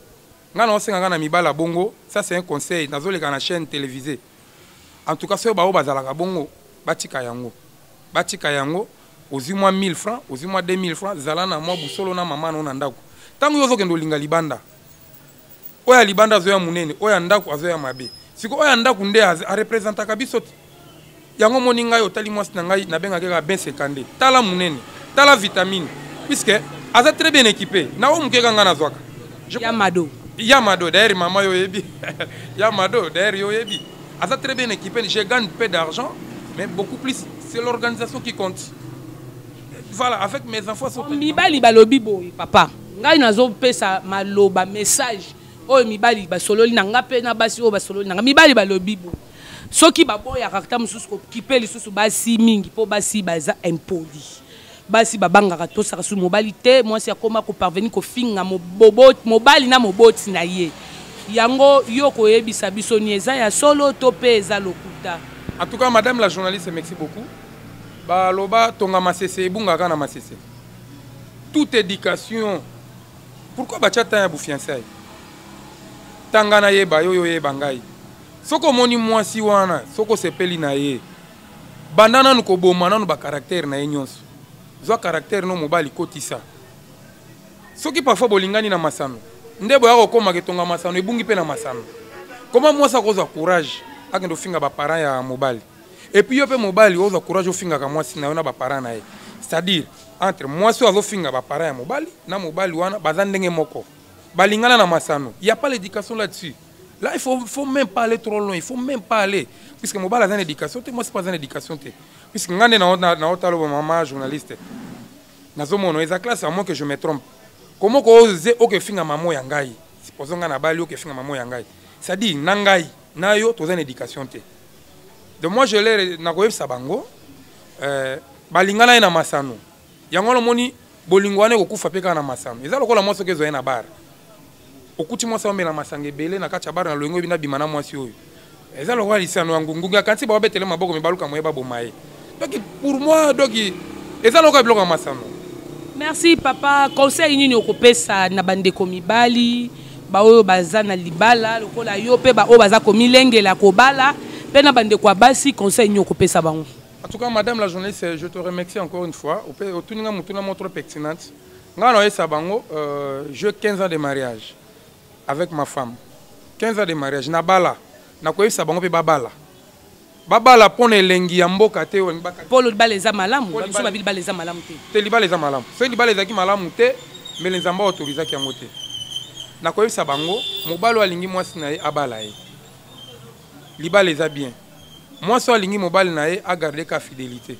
Ngai naosenga kaka na mibali ya bongo, ça c'est un conseil, nazoleka na chaîne télévisée. En tout cas soki baoyo bazalaka bongo batika yango. Batika yango, ozwi mwa 1000 francs, ozwi mwa 2000 francs, zala na mwa busolo na mama na yo na ndako. Ntango yo ozokende olinga libanda, oyo ya libanda azoya monene, oyo ya ndako azoya mabe. Sikoyo oyo ya ndako nde arepresentaka biso te. Yango omoni ngai otali mwasi na ngai nabengaki kaka Ben Sekande. Tala monene, tala vitamine, puisque aza très bien équipé. Na oyo moke kaka ngai nazwaka. Ya Mado. Ya Mado, d'ailleurs maman yo oyebi. Ya Mado, d'ailleurs yo oyebi. Aza très bien équipé, je gagne peu d'argent, mais beaucoup plus c'est l'organisation qui compte. Voilà, avec mes enfants sont Mibali balobi boye papa. Ngai nazopesa maloba message oyo mibali basololi na nga mpe na basi oyo basololi na nga. Mibali balobi boye. Soki baboyaka ata mosusu kokipe lisusu basi mingi mpo basi baza impoli. Basi babangaka tosaka su mobali te, mwasi akoma koparvenir kofinga mobali na moboti na ye. Yango yo koyebisa biso ni eza ya solo to mpe eza lokuta? En tout cas, madame la journaliste, merci beaucoup. Baloba tonga masese ebungaka na masese. Toute éducation. Pourquoi batia temps ya bufiançailles? Tanga na yeba yo yo yeba ngai. Soki omoni mwasi wana, soki osepeli na ye, banda nanu koboma nanu ba caractère na ye nyonso. Zwa caractère no mobali kotisa. Soki parfois bolingani na masano, nde boya kokoma ketonga masano ebungi pe na masano. Comment mwasi akozwa courage akende ofinga ba parents ya mobali? Et puis yo pe mobali ozwa courage ofingaka mwasi na yo na ba parents na ye. C'est-à-dire entre mwasi oyo azofinga ba parents ya mobali na mobali wana baza ndenge moko. Balingana na masano. Il y a pas l'éducation là-dessus. Là, il faut même pas aller trop loin. Il faut même pas aller. Puisque mobali aza na éducation te, mwasi pe aza na éducation te. Puisque nga nde na otalo ba mama journaliste. Nazomona eza classe, à moins que je me trompe. Comment ko oze oke finga mamo ya ngai? Supposons nga na bali oke finga mamo ya ngai. C'est-à-dire na ngai, na yo toza na éducation te. Donc moi je leur nakoyebisa bango balingana ye na masano. Yango wana omoni bolingo wana ekokufa pe kaka na masano. Eza lokola mwasi oke ezwa ye na bar. Okuti mwasi aomela masanga ebele na kati ya bar na loyengo oyebi nabima na mwasi oyo. Eza lokola lisano ya ngungungi, akanisi baobetele maboko me baluka moye baboma ye. Donc pour moi, donc eza lokola biloko ya masano. Merci papa. Conseil nini okopesa na bandeko mibali baoyo baza na libala lokola yo pe baoyo baza komilengela kobala pe na bandeko ya basi, conseil nini okopesa bango? En tout cas, madame la journaliste, je te remercie encore une fois. Otuninga mutuna mo trop pertinente. Nga na oyesa bango, j'ai 15 ans de mariage avec ma femme. 15 ans de mariage na bala. Na koyebisa bango pe babala. Babala pona elengi ya mboka te, oyo baka- Polo libala eza malamu, Polo ba biso libala- ba libala eza malamu te. Te libala eza malamu. Soki libala ezalaki malamu te, mais Nzambe autorisaki yango te. Na koyebisa bango, mobali oyo alingi mwasi na ye abala ye. Libala eza bien. Mwasi oyo alingi mobali na ye a garder ka fidélité.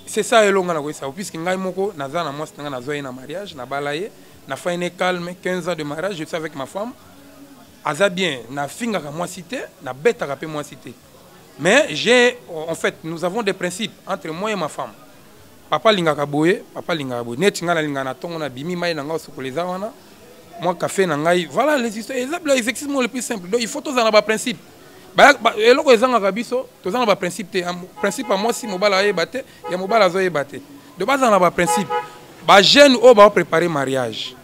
C'est ça elonga na koyebisa, puisque ngai moko naza na mwasi na ngai, nazwa ye na mariage, nabala ye, na fai ne calme, 15 ans de mariage, je suis avec ma femme. Aza bien, na fingaka mwasi te, na betaka pe mwasi te. Mais j'ai, en fait, nous avons des principes entre moi et ma femme. Papa lingaka boye, papa lingaka boye. Neti nga na lingaka na tongo na bimi mai na nga osokola eza wana. Moi café na ngai, voilà les histoires, eza les exercices le plus simple. Donc il faut tozala na ba principes. Ba, ba, eloko ezangaka biso, tozala na ba principes te. Principe ya mwasi mobali ayeba te, ya mobali azoyeba te. Donc bazala na ba principes. Ba jeunes oyo ba préparer mariage.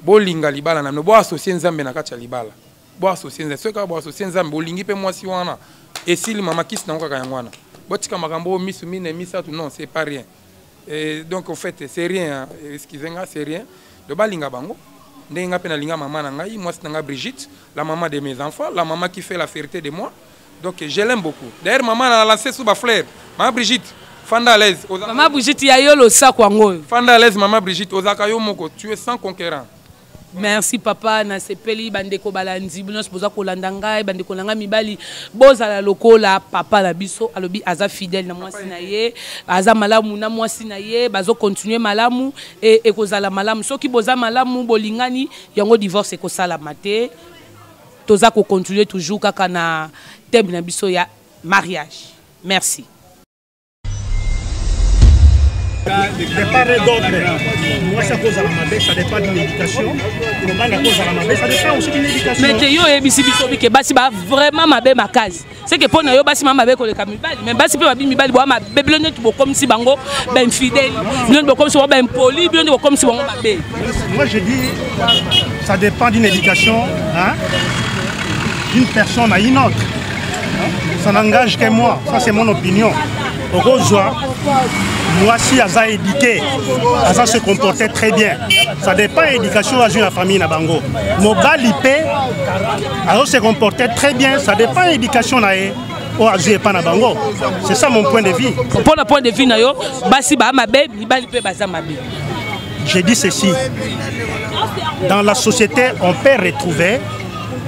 Bolinga libala na bino, bo associer Nzambe na kati ya libala. Bo associer Nzambe. Soki kaka bo associer Nzambe, bolingi pe mwasi wana, esili mama kisi nango kaka yango wana. Botika makambo oyo misu mine misato, non, c'est pas rien. Et donc au fait, c'est rien, hein. Excusez-moi, c'est rien. Donc balinga bango. Ndenge nga pe nalinga mama na ngai, mwasi na ngai Brigitte, la maman de mes enfants, la maman qui fait la fierté de moi. Donc je l'aime beaucoup. D'ailleurs maman a lancé sous ba fleur. Maman Brigitte, fanda à l'aise. Oza- Maman Brigitte ya yo losako yango oyo. Fanda à l'aise maman Brigitte, ozaka yo moko, tu es sans conquérant. Merci papa, na sepeli bandeko balandi bino nyonso boza kolanda ngai, bandeko na ngai mibali bozala lokola papa na biso alobi aza fidèle na mwasi na ye, aza malamu na mwasi na ye, bazo continuer malamu et ekozala malamu. Soki boza malamu bolingani, yango divorce ekosalama te. Toza ko continuer toujours kaka na thème na biso ya mariage. Merci. De part et d'autre, mwasi akozala mabe, ça dépend d'une éducation. Mobali akozala mabe, ça dépend aussi d'une éducation. Mais te, yo oyebisi biso bike basi ba vraiment mabe makasi. C'est que mpo na yo basi ma mabe koleka mibali, mais basi mpe babi mibali boya mabe, bino neti bokomisi bango bainfidèle, bino neti bokomisi bango baimpoli, bino neti bokomisi bango mabe. Moi je dis, ça dépend d'une éducation, hein, d'une personne à une autre. Ça n'engage que moi, ça c'est mon opinion. Okozwa mwasi aza éduqué, aza se comporter très bien, ça dépend ya éducation azwi na famille na bango. Mobali mpe azo se comporter très bien, ça dépend ya éducation na ye oyo azwi epa na bango. C'est ça mon point de vue. Mpona point de vue na yo, basi baa mabe, mibali mpe baza mabe. Je dis ceci: dans la société, on peut retrouver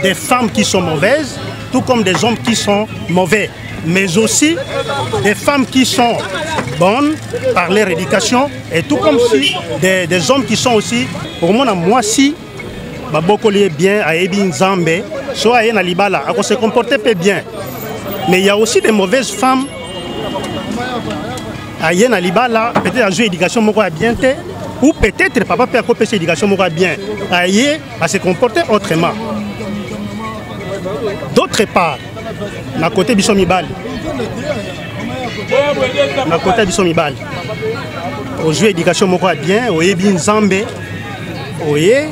des femmes qui sont mauvaises, tout comme des hommes qui sont mauvais, mais aussi des femmes qui sont bonnes par leur éducation, et tout comme si des hommes qui sont aussi. Pour moi, mwasi babokoli ye bien, ayebi Nzambe, so aye na libala, ako se comporter pe bien. Mais il y a aussi des mauvaises femmes, aye na libala, peut-être azwi éducation moko ya bien te, ou peut-être papa mpe akopesa éducation moko ya bien, aye a se comporter autrement. D'autre part, na côté biso mibali, na côté biso mibali, ozwi éducation moko ya bien, oyebi Nzambe, oye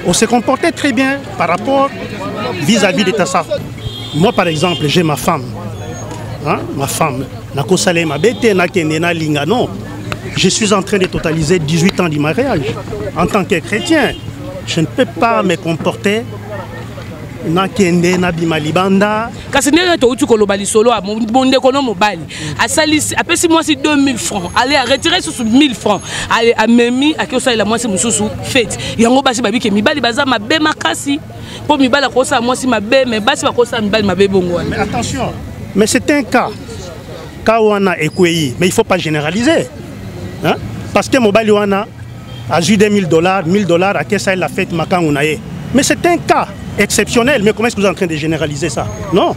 on se comportait très bien par rapport vis-à-vis de ta ça. Moi par exemple, j'ai ma femme, hein, ma femme nakosala ye mabe te, nakende nalinga, non. Je suis en train de totaliser 18 ans du mariage. En tant que chrétien, je ne peux pas me comporter nakende nabima libanda. Kasi ndenge touti koloba lisolo ya bondeko no, mobali asalisi, apesi mwasi 2000 francs, ale aretire susu 1000 francs, ale amemi, ake osalela mwasi mosusu fête. Yango basi babike mibali baza mabe makasi, mpo mibali akosala mwasi mabe, mais basi bakosala mibali mabe bongo wana. Mais attention, mais c'est un cas, cas wana ekwei, mais il faut pas généraliser, hein? Parce que mobali wana azwi 2000 $, 1000 $, akesa la fête makangu na ye. Mais c'est un cas exceptionnel. Mais comment est-ce que vous êtes en train de généraliser ça? Non,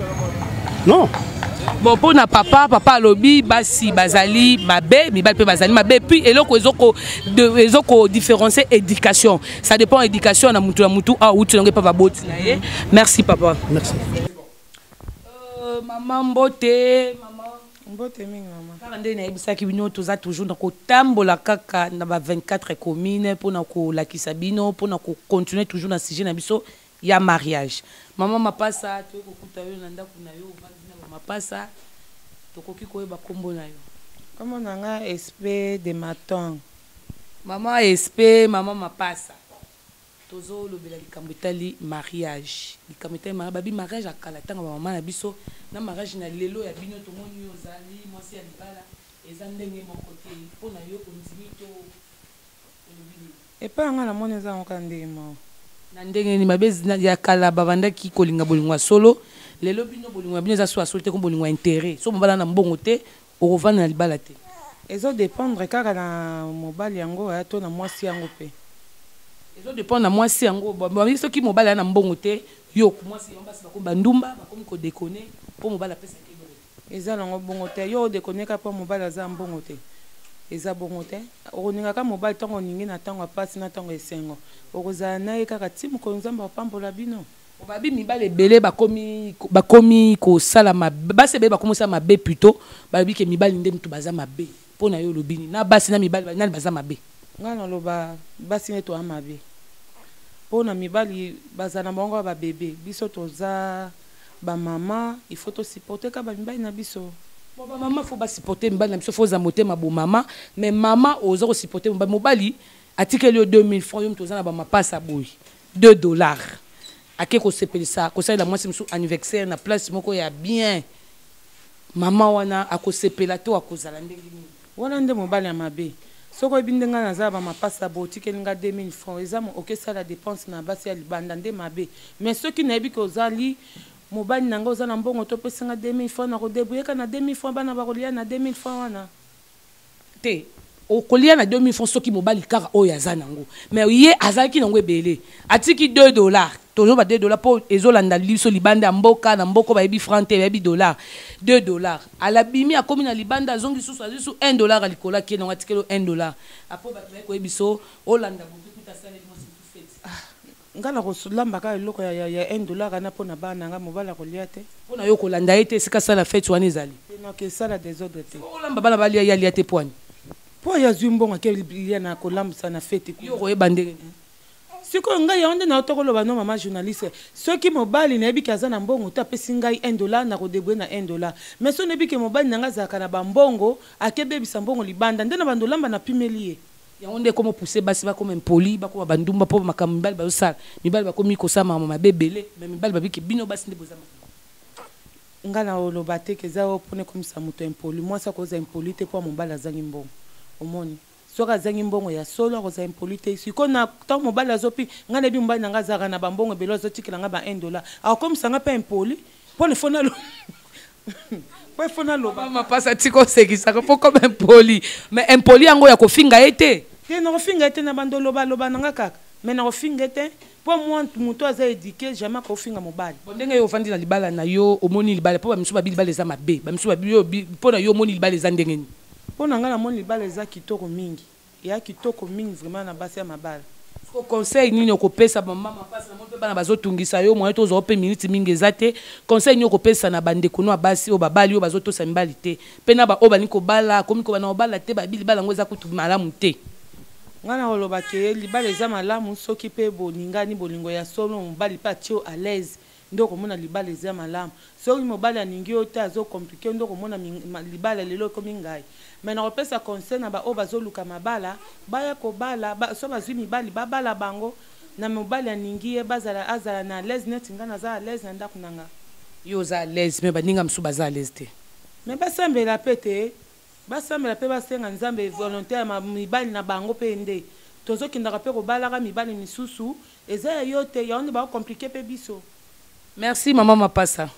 non. Bon, mpo na papa, papa alobi basi bazali mabe, mibali mpe bazali mabe. Puis eloko ezokodifférencier, éducation. Ça dépend éducation na mutu na mutu awuti nango epa baboti na ye. Merci papa. Merci. Mama, mbote mama. Mbote mingi mama. Kaka nde nayebisaki bino, toza toujours na kotambola kaka na ba 24 commune mpona kolakisa bino, mpona kocontinue toujours na sujet na biso ya mariage. Mama Mapasa, toyei kokuta yo na ndako na yo, ovandi na bamapasa. Tokoki koyeba nkombo na yo? Kombo na nga Sp de Matong. Mama Sp, mama Mapasa, tozolobela likambo etali mariage, likambo etali mariage. Babi mariage ya kala, ntango bamama na biso, na mariage na lelo ya bino, tomoni yo ozali mwasi ya libala, eza ndenge moko te. Mpo na yo, ondimi to olobi nini? Epai ya nga, namoni eza yango kaka ndenge moko. Na ndenge nini mabe? Ya kala babandaki kolinga bolingo ya solo. Lelo bino bolingo ya bino eza so ya solo te, ko bolingo ya intérêt. So mobala na mbongo te, okovanda na libala te. Ezodépendre kaka na mobali yango aya to na mwasi yango mpe. Ezodépendre na mwasi yango. Babi soki mobali aya na mbongo te, yo mwasi yango, basi bakomi bandumba, bakomi kodéconner mpo mobali apesaki eloko te. Eza nango bongo te. Yo odéconner kaka mpo mobali aza mbongo te, eza bongo te. Okolingaka mobali ntango oningi, na ntango ya pasi, na ntango ya esengo, okozala na ye kaka ti mokolo Nzambe akopambola bino. Babi mibali ebele bakomi kosala mabe, basi ebele bakomi kosala mabe plutôt. Balobi ke mibali nde mutu baza mabe. Mpo na yo, olobi nini? Na basi na mibali, nani baza mabe? Ngai naloba basi nde toya mabe, mpo na mibali bazala na bango kaka babebe. Biso toza bamama, il faut tosupporte kaka bamibali na biso. Bon, bamama faut basupporte mibali na biso, faut oza motema bomama. Mais mama, oza kosupporte mobali, mobali atikeli yo 2000 francs, yo moto oza na bamapasa boye, 2 $, ake kosepelisa, kosalela mwasi mosusu anniversaire na place moko ya bien. Mama wana akosepela to akozala ndenge nini? Wana nde mobali ya mabe. Soki oyebi nde ngai naza bamapasa boye, otikeli nga 2000 francs, eza okesala dépense na basi ya libanda, nde mabe. Mais soki nayebi ke ozali mobali na ngai, oza na mbongo, topesi nga 2000 francs, nakodébrouiller na 2000 francs, bana bakolia na 2000 francs wana. Te. Okolia na 2000 francs soki mobali kaka oyo aza nango. Mais ye azalaki nango ebele. Atiki 2 dollars. Tozoba 2 dollars po ezolanda biso libanda ya mboka, na mboka bayebi franc te, bayebi dollar. 2 dollars. Alabimi akomi na libanda azongi susu azwi su 1 dollar ya likolo akie nango atikeli 1 dollar. Après bato baye koyebi so olanda butu kuta asaleli mwasi feti. Ah, nga nakolamba kaka eloko ya, ya, ya 1 dollar wana mpo na bana na nga, mobali akolia te. Mpo na yo kolanda ye te esika asala feti wana ezali. Te esala desordre te. Olamba bana balia ye alia te pwani. Mpo ye azwi mbongo ake lia na kolambisa na feti. Yo okoyeba ndenge nini? Sikoyo ngai yango nde nauta koloba no mama journaliste, soki mobali nayebi ke aza na mbongo te apesi ngai 1 dollar nakodebrouille na 1 dollar, mais soki nayebi ke mobali na ngai azalaka na bambongo akebebisa mbongo libanda nde na bando olamba napimeli ye. Yango nde ekoma pousser basi bakoma impoli, bakoma bandumba mpo makambo mibali bazosala. Mibali bakomi kosala makambo mabe ebele, mais mibali babiki bino basi nde boza mabe. Nga na oloba te ke eza oyo mpona ekomisa moto impoli. Mwasi akozala impoli te mpo mobali azangi mbongo. Omoni? Soki azangi mbongo ya solo akozala impoli te. Sikoyo na ntango mobali azopi, nga nayebi mobali na nga azalaka na bambongo ebele azotikela nga ba 1 dollar. Akokomisa nga mpe impoli mpo na ifo nalo po ifo naloba. Mapasa tika osekisaka mpo comme impoli. Mais impoli yango ya kofinga ye te. Te nakofinga ye te na bando lobaloba na nga kaka. Mais nakofinga ye te mpo mwa moto aza éduqué jamais akofinga mobali. Bon ndenge yo ofandi na libala na yo omoni libala mpo bamisusu babi libala eza mabe, bamisusu babi yo mpo na yo omoni libala eza ndenge nini? Mpo na ngai namoni libala eza kitoko mingi. Eya kitoko mingi vraiment na basi ya mabala. Siko conseil nini okopesa mama Mapasa, namoni mpe bana bazotungisa yo moyen tozwa mpe minute mingi eza te. Conseil nini okopesa na bandeko no ya basi oyo babali oyo bazotosa mibali te mpe na baoyo balingi kobala akomi kobanda kobala te babi libala yango eza kutu malamu te? Ngai nakoloba ke libala eza malamu soki mpe bolingani bolingo ya solo, mobali mpe atie yo à l'aise nde okomona libala eza malamu. Soki mobali alingi yo te azo compliquer yo nde okomona libala lelo ekomi ngai. Mais nakopesa conseil na baoyo bazoluka mabala baya kobala ba, so bazwi mibali babala bango na mobali alingi ye bazala azala na l'aise neti ngai naza à l'aise na ndako na nga. Yo oza à l'aise mais baninga mosusu baza à l'aise te. Mais basambela pe te, basambela pe basenga Nzambe volonté ya mibali na bango pe nde tozokendaka pe kobalaka mibali misusu eza ya yo te, yango nde bao compliquer pe biso. Merci maman Mapasa.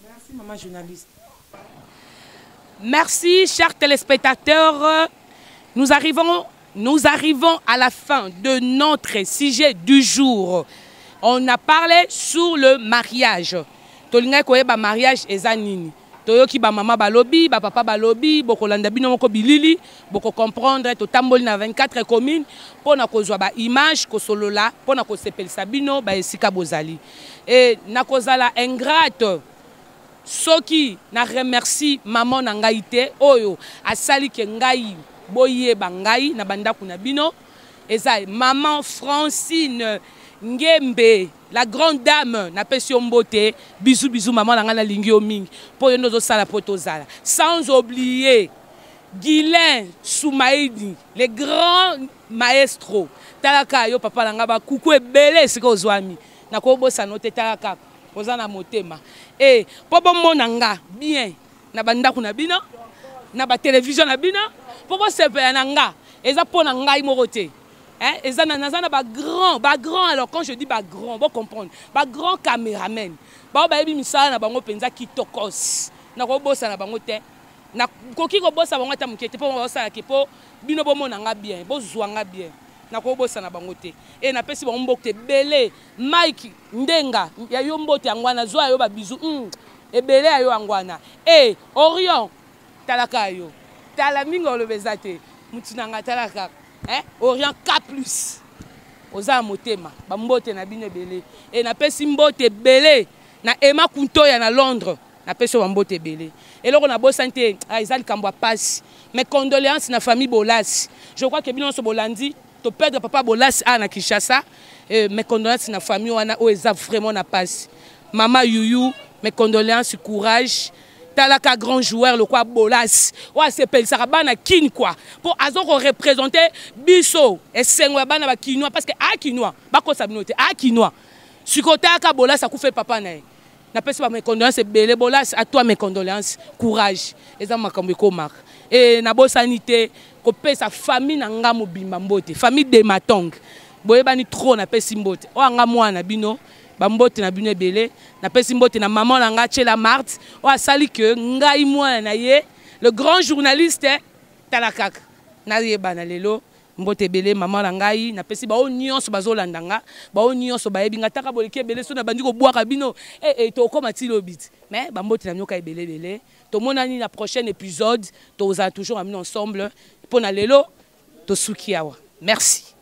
Merci maman journaliste. Merci chers téléspectateurs. Nous arrivons, nous arrivons à la fin de notre sujet du jour. On a parlé sur le mariage. Tolingai koyeba mariage eza nini. Toyoki ba mama balobi, ba papa balobi, bokolanda bino moko bilili, boko comprendre totamboli na 24 communes pona kozwa ba image kosolola pona kosepelisa bino ba esika bozali. Et nakozala ingrate soki na remercie maman na ngai te oyo asali ke ngai boyeba ngai na bandako na bino eza maman Francine Ngembe la grande dame. Napesi yo mbote, bisous bisous maman na ngai, nalingi yo mingi mpo yo nde ozosala mpo tozala. Sans oublier Guylain Soumaïdi, le grand maestro. Talaka yo papa na ngai, bakuku ebele esika ozwami, nakobosana te, talaka oza na motema e mpo bomona nga bien na bandako na bino na batelevizio na bino mpo bosepela na nga. Eza mpo na ngai moko te. Hein, eza na naza na ba grand, ba grand. Alors quand je dis ba grand, bo comprendre, ba grand caméraman bao bayebi misala na bango mpenza kitokos. Nakobosana bango te, nakoki kobosa bango ata moke te mpo baosalaki mpo bino bomona nga bien, bozwa nga bien. Nakobosana bango te e napesi bango mbote ebele. Mike Ndenga ya yo mbote yango wana, zwa yo babizu ebele ya yo yango wana. E Orion talaka yo, tala mingi oloba eza te mutu na nga, tala kaka eh? Orient K plus oza ya motema, bambote na bino ebele. E napesi mbote ebele na Emma Kuntoya na Londres, napesi yo bambote ebele. Eloko nabosani te, ah, eza likambo ya pasi, mais condoléance na famille Bolasi. Je crois que bino nyonso bolandi toperdre papa Bolasi awa na Kinshasa. Mes condoléances na famille wana oyo eza vraiment na pasi. Mama Yuyu, mes condoléances, courage. Talaka grand joueur lokwa Bolasi oyo asepelisaka bana Kin quoi, mpo aza koreprésente biso esengo ya bana bakinois, parce que akinois bakosa bino te, akinois. Sikoyo talaka Bolasi akufe papa na ye. Napesi ba mes condoléances ebele. Bolasi, à toi mes condoléances, courage, eza makambo ekomaka. E nabosani te kopesa famille na nga mobimba mbote, famille de Matong boyebani trop, napesi mbote oyo anga mwana na bino, bambote na bino ebele. Napesi mbote na maman na nga Tshela Marthe oyo asali ke ngai mwana na ye, le grand journaliste. Tala kaka Nayebana lelo. Mbote ebele mama na ngai, napesi baoyo nyonso bazolanda nga, baoyo nyonso bayebi nga, taka boleki ebele so nabandi kobwaka bino eh, eh, tokoma ti lobi ti. Mais bambote na nyoka ebele ebele. Tomonani na prochain épisode, tozala toujours na bino ensemble. Mpo na lelo tosuki awa. Merci.